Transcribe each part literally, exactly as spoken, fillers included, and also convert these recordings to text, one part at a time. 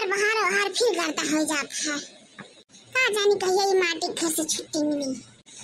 बहार बहार फिर गर्दा होइ जात है। का जानी कहिया ई माटी फिर से छुट्टी मिली।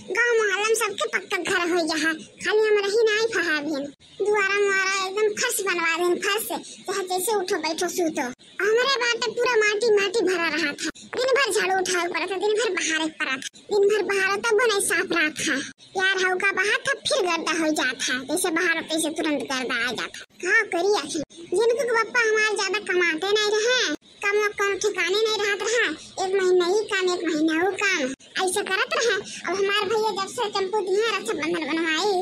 गाँव मोहल्ला में सबके पक्का घर होइ गया है, खाली हमरा ही नाहीं फहा भेन। दुआरा मुआरा एकदम फर्श बनवा देन, फर्श, चाहे जैसे उठो बैठो सूतो। हमरे बाटे पूरा माटी माटी भरा रहा था, दिन भर झाड़ू उठावे पड़ा था, दिन भर बहारे पड़ा था, दिन भर बहारो तब नहीं साफ रहा था। यार हऊ का बहार था फिर गर्दा होइ जात है, जैसे बहारो तैसे तुरंत गर्दा आ जात है। का करी आखिर, जिनको के पप्पा हमार ज्यादा कमाते नहीं रहे, काम का कोनो ठिकाने नहीं रहत रहा, एक महीना ई काम, एक महीना वो काम, ऐसे करत रहे। अब हमार भैया जब से चंपू दिया रक्षाबंधन बनवाई,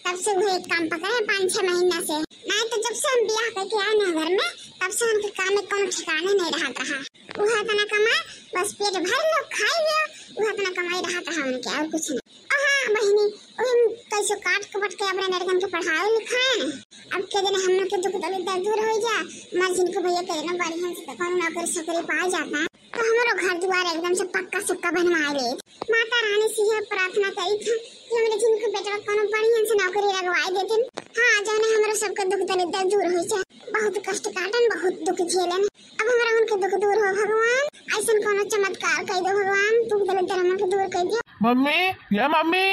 तब से वो एक काम पकड़े पाँच छह महीना से, नहीं तो जब से हम ब्याह करके आए ना घर में, तब से उनके काम में कोनो ठिकाने नहीं रहत रहा। वह इतना कमाए, बस पेट भर लो, खाई लो, वह इतना कमाई रहत रहा उनके, और कुछ नहीं। और हाँ बहिनी, ओही कैसे काट कपट के अपने लड़कन के पढ़ाए लिखाए। अब के दिन हम लोग के दुख दलिद्दर दूर होइ जा, हमार जिनको भैया के दिन बढ़िया से तो कोनो नौकरी चाकरी पाए जाता, तो हमरो घर दुआर एकदम से पक्का सक्का बनवाए ले। माता रानी से यह प्रार्थना करी था कि हमरे जिनको बेटवा कोनो बढ़िया से नौकरी लगवाए देते। हाँ, जौने हमरो सबके दुख दलिद्दर दूर होइ जाए। बहुत कष्ट काटन, बहुत दुख झेलन। अब हमरा उनके दुख दूर हो भगवान, ऐसन कोनो चमत्कार कई दो भगवान, दुख दलिद्दर हमन के दूर कई दियो। मम्मी, या मम्मी।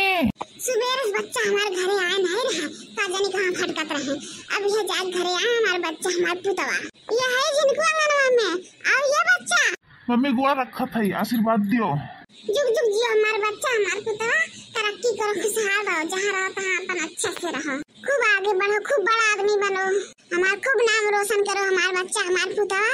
सुबेरे से बच्चा हमारे घरे आए नहीं रहा, का जाने कहाँ भटकत रहे। अब यह जात घरे आए हमार बच्चा, हमार पुतवा। यह है जिनको अंगनवा में, और ये बच्चा। मम्मी गोड़ रखत है, आशीर्वाद दियो। जुग जुग जियो हमार बच्चा, हमार पुतवा, तरक्की करो, खुशहाल रहो, जहाँ रहो तहाँ अपन अच्छा से रहो, खूब आगे बढ़ो, खूब बड़ा आदमी बनो, हमार खूब नाम रोशन करो, हमार बच्चा, हमार पुतवा।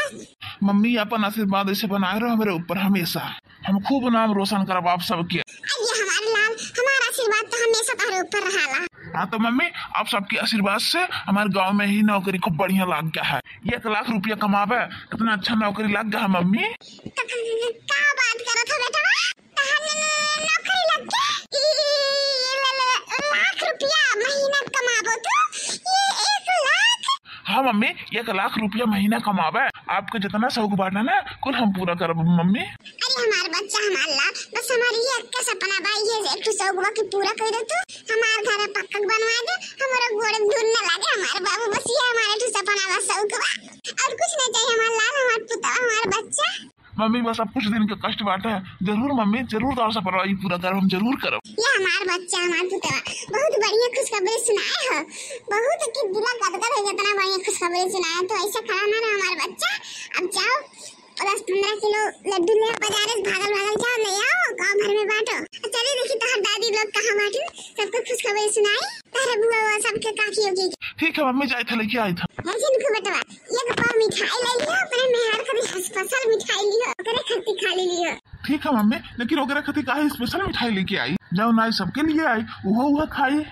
मम्मी, अपन आशीर्वाद ऐसे बनाए रहो हमरे ऊपर हमेशा। हम खूब नाम रोशन करब आप सबके। अरे हमारे लाल, हमार आशीर्वाद तो हमेशा तोहरे ऊपर रहाला। हाँ तो मम्मी, आप सबके आशीर्वाद से हमारे गांव में ही नौकरी खूब बढ़िया लाग गया है। एक लाख रुपया कमावे, इतना अच्छा नौकरी लाग गया है मम्मी। तो का बात करत हो बेटवा? तहन नौकरी लग गया? ई, ई, ई, ल-, ल-, लाख रुपया महीना कमाबो तू? ये एक लाख? हाँ मम्मी, एक लाख रुपया महीना कमावे, आपके जितना शौक बाटे ना, कुल हम पूरा करब मम्मी। अरे हमार बच्चा, हमार लाल, बस हमार ये एक सपना बा, ये एक ठो शौक बा कि पूरा कर दे तू। हमार घर पक्का बनवा दे, हमारा गोड़ धूल न लागे हमार बाबू, बस ये हमारा एक ठो सपना बा, शौक बा। और कुछ नहीं चाहिए हमार लाल, हमार पुतवा, हमार बच्चा। मम्मी, बस अब कुछ दिन के कष्ट बाटे। जरूर मम्मी, जरूर तोर सपना ई पूरा करब, हम जरूर करब। ये हमार बच्चा, हमार पुतवा, बहुत बढ़िया खुशखबरी सुनाए हो। बहुत कि दिला गदगद हो गया, इतना बढ़िया खुशखबरी सुनाए। तो ऐसा खड़ा ना रहो हमार बच्चा। अब जाओ, दस पन्द्रह किलो लड्डू ले आओ, बाजारे से भागल भागल जाओ, ले आओ, गाँव भर में बांटो। और चलिए देखी तोहर दादी लोग कहाँ बाटिन, सबको खुशखबरी सुनाई। तोहरे बुआ, बुआ सबके काकी होगी। ठीक है मम्मी, जाए था लेके आई था। है जिनको बेटवा, एक पाव मिठाई ले लियो, अपने मेहर खातिर स्पेशल मिठाई लियो, ओकरे खातिर खा ले लियो। ठीक है मम्मी, लेकिन ओकरे खातिर काहे स्पेशल मिठाई लेके आई? जाओ ना, सबके लिए आई, उहो उहो खाई।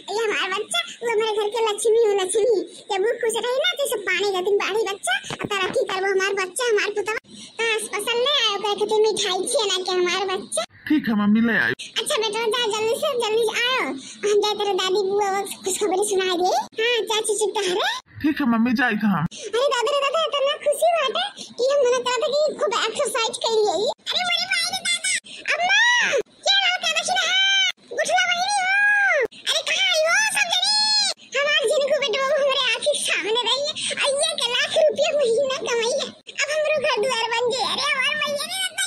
ये हमार बच्चा, वो हमारे घर के लक्ष्मी हो, लक्ष्मी। जब वो खुश रही ना, तो सब पानी गतिन बाढ़ी बच्चा, और तरक्की करबो हमार बच्चा, हमार पुतवा। तो स्पेशल ले आयो, ओकरे खातिर मिठाई छे ना के हमार बच्चा। ठीक है मम्मी, ले आई। अच्छा बेटा, जा जल्दी से, जल्दी से आयो। हम जाए तेरे दादी बुआ वो खुशखबरी सुनाए दे। हाँ, चाची चुप तो हरे। ठीक है मम्मी, जाइत हम। अरे दादा रे दादा, इतना खुशी बाटे कि हम मने कहते कि खूब एक्सरसाइज कर लिए। अरे मेरे भाई रे दादा, अम्मा, क्या बात है बहिनी? हाँ, गुठला बहिनी हो। अरे कहाँ आई हो सब जनी? हमार जिनको बेटवा हमरे आँखी के सामने रही है, और एक लाख रुपया महीना कमाई है। अब हमरो घर दुआर बन जाए। अरे हमार मैया रे दादा।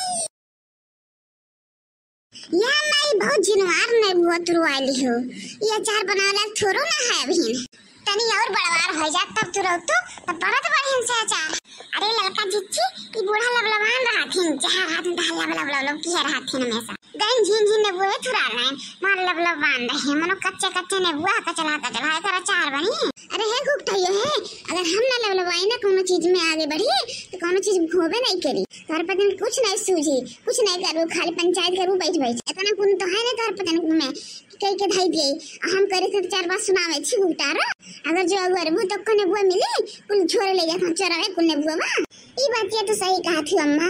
या माई, बहुत जिनवार नेबुआ तुरवाइली हो। ये अचार बनावे लायक थोड़ो ना है अभी। तनी और बड़वार हो जात तब तुरौतू, तब बनत बढ़िया से अचार। अरे ललका जिज्जी, ई बूढ़ा लबलबान रहथिन, जहाँ रहथिन तहाँ लब लब लब लब किहे रहथिन हमेशा। गइन झिन झिन नेबुआ थुरा रहे, मार लब लब बान रहे, मनो कच्चे कच्चे नेबुआ कचला कचला एकर अचार बनी। अरे हे घुघुटइयो हे, अगर हम ना लबलबाई ना कोनो चीज में आगे बढ़ी, तो कोनो चीज होबे नहीं करी। घर पर दिन कुछ नहीं सूझी, कुछ नहीं करबू, खाली पंचायत करबू बैठ बैठ। इतना गुण तो है ना तोहर पतन में, कह के धई दिए। आ हम करे से चार बात सुनावे छी घुघुटारा। अगर जो अगुआ रे भूत को नेबुआ मिली, कुल झोरे ले जाता चोरवे कुल नेबुआ बा। ई बात ये तो सही कहा थी अम्मा,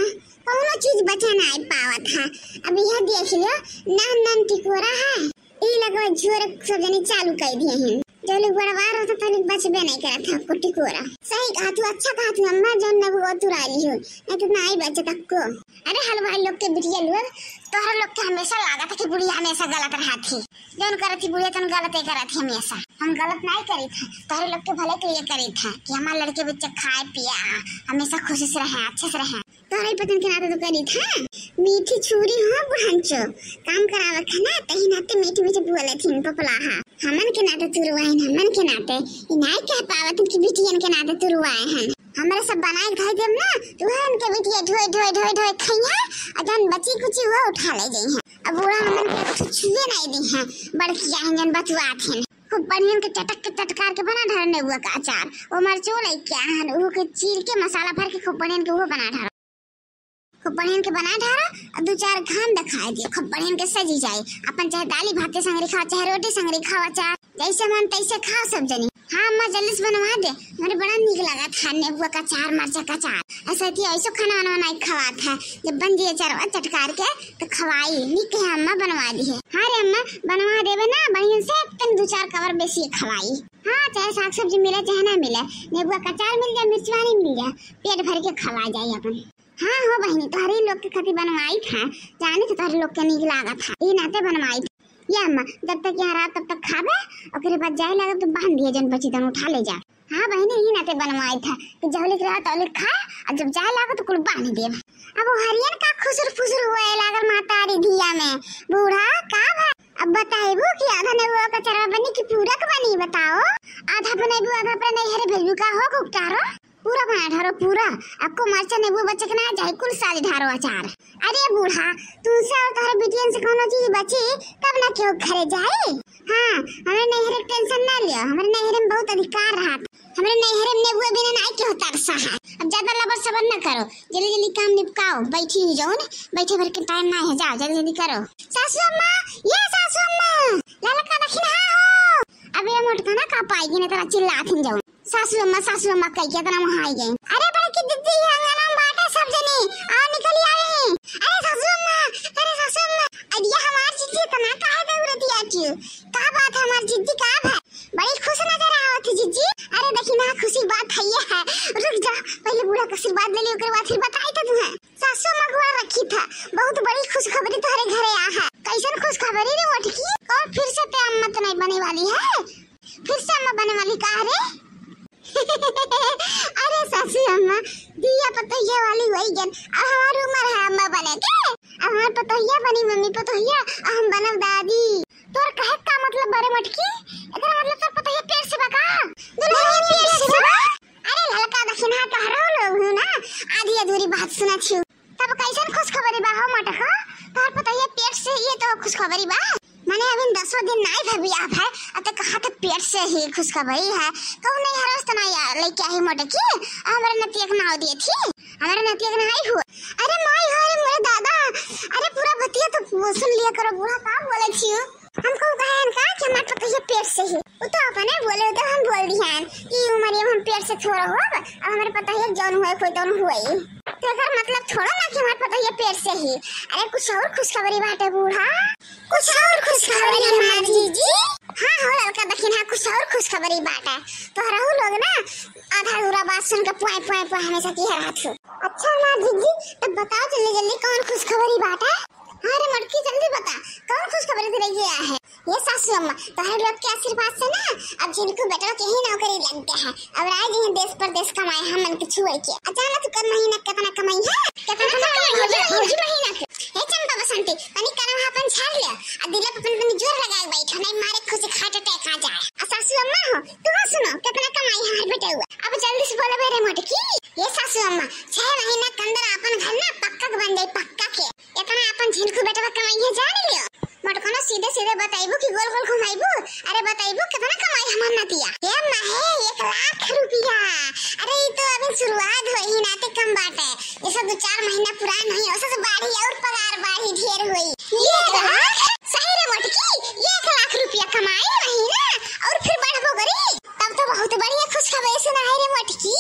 कौनो चीज बचा ना पावत है। अब यह देख लियो, नान नान टिकोरा है, ई लगवा झोरे सब जने चालू कर दिए हैं। जौन लोग बड़वार होता, तो लोग बचबे नहीं करत है, कुट्टी कोरा। सही कहा तू, अच्छा कहा तू अम्मा, जौन न वो तू राजी हो, नहीं तो ना ही बचे तक को। अरे हलवाई लोग के बिटिया लोग, तोहरे लोग के हमेशा लागत है कि बुढ़िया हमेशा गलत रहत ही। जौन करत ही बुढ़िया, तौन गलत ही करत ही हमेशा। हम गलत नहीं करी था, तोहरे लोग के भले के लिए करी था कि हमारे लड़के बच्चे खाए पिए, आ, हमेशा खुशी से रहे, अच्छे से रहे। तोहरे पतन के नाते तो करी था, मीठी छुरी हो बुढ़ंचो, काम करावे खाना, तही नाते मीठ मीठ बोले थी पपला हा। हमन के नाते तुरवाइन, हमन के नाते, ई नाई कह पावत कि बिटियन के नाते तुरवाए हैं। हमरे सब बनाए के धई देब ना, तो वह उनके बिटिया ढोए, ढोए, ढोए, ढोए खइहा, और जौन बची कुची हुआ उठा ले जइहा। अब बूढ़ा हमन के कुछ छुए नहीं दी हैं, बड़किया हैं जौन बतुआत हैं। खूब बढ़ियन के चटक के चटकार के बना ढार नेबुआ का अचार। वो मरचो लइके आए हैं, वो के चीर के मसाला भर के खूब बढ़ियन के वो बना ढार। खूब बढ़ियन के बना ढारा और दो चार घान दिखाई दिए, खूब बढ़ियन के सजी जाए। अपन चाहे दाली भाते संगरी खावा, चाहे रोटी संगरी खावा, चाहे जैसे मन तैसे खाओ सब जनी। हाँ अम्मा, जल्दी से बनवा दे, हमरे बड़ा नीक लागत है नेबुआ का अचार, मरचा का अचार। ऐसा थी ऐसो खाना वाना नहीं खवात है, जब बन दिए अचारवा चटकार के तो खवाई। नीक है अम्मा, बनवा दी है। हाँ रे अम्मा, बनवा देबे ना, बढ़िया से तन दो चार कवर बेसी खवाई। हाँ, चाहे साग सब्जी मिले चाहे ना मिले, नेबुआ का अचार मिल जाए, मिर्चवानी मिल जाए, पेट भर के खवा जाए अपन। हाँ हो बहिनी, तोहरी लोग के खातिर बनवाई था, जानी तो तोहरी लोग के नीक लागत है, ई नाते बनवाई था। ये अम्मा, जब तक यहाँ रहा तब तक खाबे, ओकरे बाद जाए लागब तो बांध दिए, जौन बची तौन उठा ले जा। हाँ बहिनी, ई नाते बनवाई था कि जौलिक रहा तौलिक खाए, और जब जाए लागब तो कुल बांध देब। अब वो हरियन का खुसुर फुसुर हुए लागल महतारी धिया में, बूढ़ा का भा अब बताइबू कि आधा नेबुआ का अचारवा बनी कि पूरा के बनी, बताओ। आधा बनइबू, आधा अपने नैहरे भेजबू का हो कुकटारो? पूरा बना ढारो, पूरा। अक्को मरचा नेबू बचे के ना जाए, कुल साज ढारो अचार। अरे बूढ़ा, तुमसे और तोहरे बिटियन से कोनो चीज बची, तब ना केहू घरे जाए। हाँ, हमरे नैहरे के टेंशन ना लियो, हमरे नैहरे में बहुत अधिकार रहा। हमरे नैहरे में नेबुआ बिना नाई केहू तरसा है। अब ज्यादा लबर सबर ना करो, जल्दी जल्दी काम निपटाओ। बैठी ही जौन, बैठे भर के टाइम ना है, जाओ जल्दी जल्दी करो। सासू अम्मा, ये सासू अम्मा, ललका दखिनहा हो। अबे मोटका ना का पाई गिने तेरा चिल्लात हिन जौन। सासू अम्मा, सासू अम्मा कह के इतना वहाँ आई गई। अरे बड़की दीदी, ये अंगना में बाटे सब जनी, आओ निकल आवे हैं। अरे सासू अम्मा, अरे सासू अम्मा, अरे ये हमार जीजी इतना काहे दौड़ती आती हो? का बात है हमार जीजी, का है? बड़ी खुश नजर आवत है जीजी। अरे देखी ना, खुशी बात है ये है। रुक जा, पहले बूढ़ा का आशीर्वाद ले ली, ओकर बाद फिर बताई तो तुम्हें। सासू अम्मा गोड़ रखी था, बहुत बड़ी खुशखबरी तोहरे घरे आ है। कैसन खुशखबरी रे मोटकी? और फिर से ते अम्मा तो नहीं बने वाली है? फिर से अम्मा बने वाली का रे? अरे सासू अम्मा, दिया पतोहिया वाली वही गन, अब हमार उम्र है अम्मा बने के। अब हमार पतोहिया बनी मम्मी पतोहिया, अब हम बनब दादी। तोर कहे का मतलब बा रे मोटकी? एकर मतलब तोर पतोहिया पेट से बा का? दुल्हनिया पेट से बा? अरे ललका दखिनहा कह रहो लोग हूँ ना, आधी अधूरी बात सुना छियो। तब कैसन खुशखबरी बा हो मोटको? तोर पतोहिया पेट से, ये तो खुशखबरी बा? माने अभी दसों दिन नाई भा बियाह भय, अते कहा के पेट से ही खुशखबरी है। कहू नहीं हरोस तो ना यार, लेके आई मोटकी, हमरे नतिया के नाव दिए थी, हमरे नतिया के नाई हुआ। अरे माई हो, अरे मोरे दादा, अरे पूरा बतिया तो सुन लिया करो, बूढ़ा का बोले छियो? हमको कहे इनका कि हमारे पतोहिया पेट से ही, वो तो अपने बोले, वो तो हम बोल दिए हैं कि उम्र ये हम पेट से थोड़ा हो, अब हमारे पतोहिया जौन हुए, कोई तौन हुए। तो एकर मतलब थोड़ा ना कि हमारे पतोहिया पेट से ही। अरे कुछ और खुशखबरी बाटे बूढ़ा, कुछ और खुशखबरी है माँ जीजी। हाँ हो ललका दखिनहा, कुछ और खुशखबरी बाटे। तो रहू लोग ना आधा अधूरा बात सुन के पुआई पुआई पुआई हमेशा की रहत हो। अच्छा माँ जीजी, तब बताओ जल्दी जल्दी कौन खुशखबरी बाटे? हाँ रे मोटकी, जल्दी बता, कौन खुशखबरी दे रही है? ये सासू अम्मा, तोहरे लोग के आशीर्वाद से ना अब झिनकू बेटवा के ही नौकरी लग गया है। अब राय जी देश परदेश कमाए हमन के छुए के। अचानक कर महीना कितना कमाई है? कितना कमाई है भौजी, भौजी महीना के? हे चंपा बसंती, तनी कनवा अपन झाड़ ले, आ दिल पे अपन तनी जोर लगा के बैठो, नहीं मारे खुशी हार्ट अटैक आ जाए। आ सासू अम्मा हो, तू हो सुनो, कितना कमाई है हमार बेटवा? अब जल्दी से बोले रे मोटकी। ये सासू अम्मा, छह महीना के अंदर अपन घर ना पक्का के बन जाई, पक्का के। इतना अपन झिनकू बेटवा कमाई है जान लियो। मोटकनो सीधे सीधे बताइबू कि गोल गोल घुमाइबू? अरे बताइबू कितना कमाई हमार नतिया? ए माहे, एक लाख रुपया। अरे ई तो अभी शुरुआत होई ही, नाते कम बाटे। जैसे दो चार महीना पुरान होई, ओसे से बाढ़ी और पगार बाढ़ी ढेर होई। एक लाख? सही रे मोटकी, एक लाख रुपया कमाई महीना और फिर बढ़बो करी। तब तो बहुत बढ़िया खुशखबरी सुना है रे मोटकी।